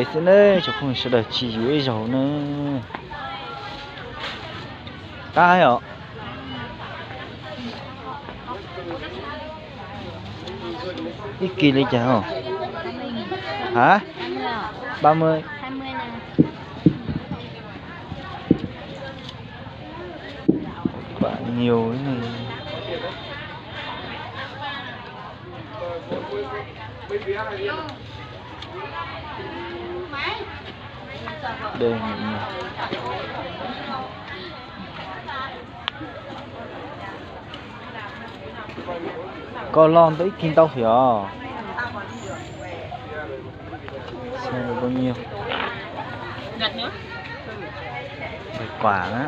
Xwb ne, cov phooj ywg sawv daws tsis yuav ib zaug ne. Qab os. Ib kis li cas os? Hả? Ba mươi. Quả nhiều thế này. Đây, koj lo ntau ib kis ntau thiab. Xem được bao nhiêu. Vài quả á.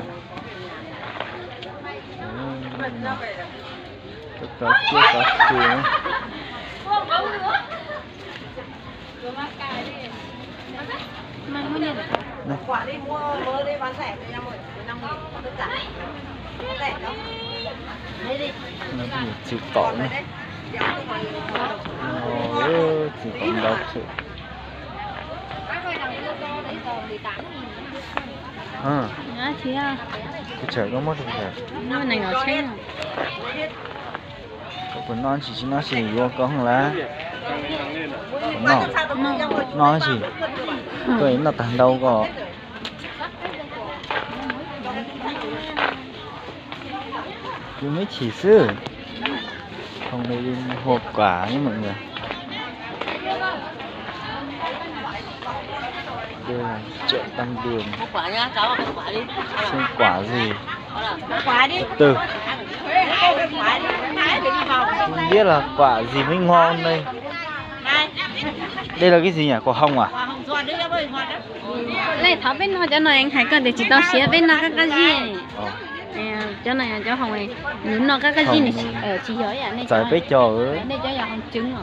Có, có, có, có. Txiv tom na. Txiv tom ntau thiab. Kuv tsawm koj muab rau kuv tsawm. Koj puas noj tsis, tsis noj tsis yuav koj lawm. Noj, noj tsis, koj noj tag ntau koj. Yuav me chim xwb. Hôm nay đi mua quà với mọi người. Đưa là chợ Tam Đường. Xem quả gì. Từ từ. Không biết là quả gì mới ngon đây. Đây là cái gì nhỉ? Quả hồng à? Lej thov peb noj cov no, hais koj tias tsis tau siav, peb noj qab qab zib. Cov no cov hauv, nws noj qab qab zib, nws tsis yog ib yam nej. Txawm peb cov, nej cov yog hauv tseeb os.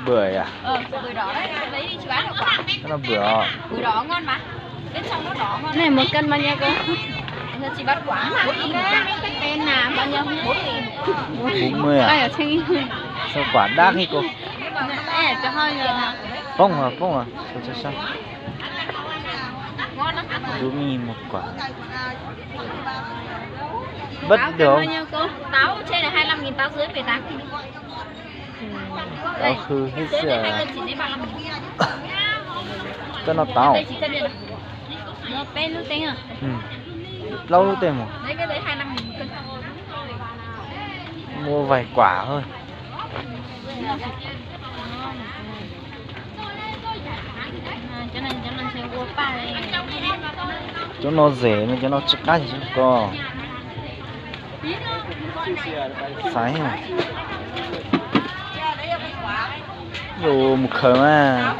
Bưởi à? Cái đó bưởi à? Này một cân bao nhiêu cô? Bốn mươi à? Sao quả đắt thế cô? Poob hả, poob hả? Sao, sao, sao? Đúng một quả. Bất được. Táo trên này hai mươi lăm nghìn, táo dưới mười tám nghìn. Táo hư hết sữa. Cov no táo. Plaub lub tej mus. Mua vài quả thôi. Cov no dễ no, cov no tsis qab ces ko. Xaiv. Yus mus khaws mas.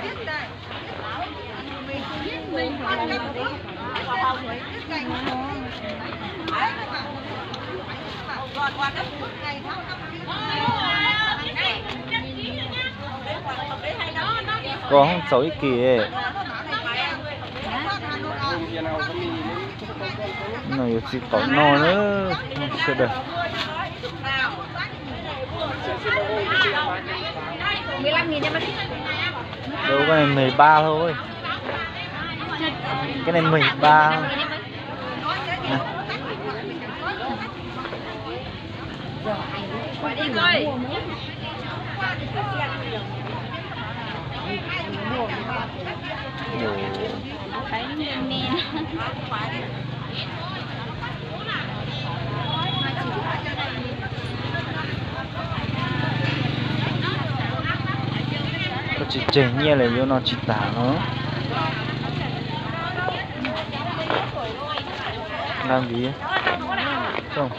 Koj hoob txaus ib kis. No yuav txiv qaum no na, sawv daws. Đâu, cái này mười ba thôi. Cái này mười ba. Koj tsis tseg nyiaj lawm yuav no tsis tas no. Làm gì? Không.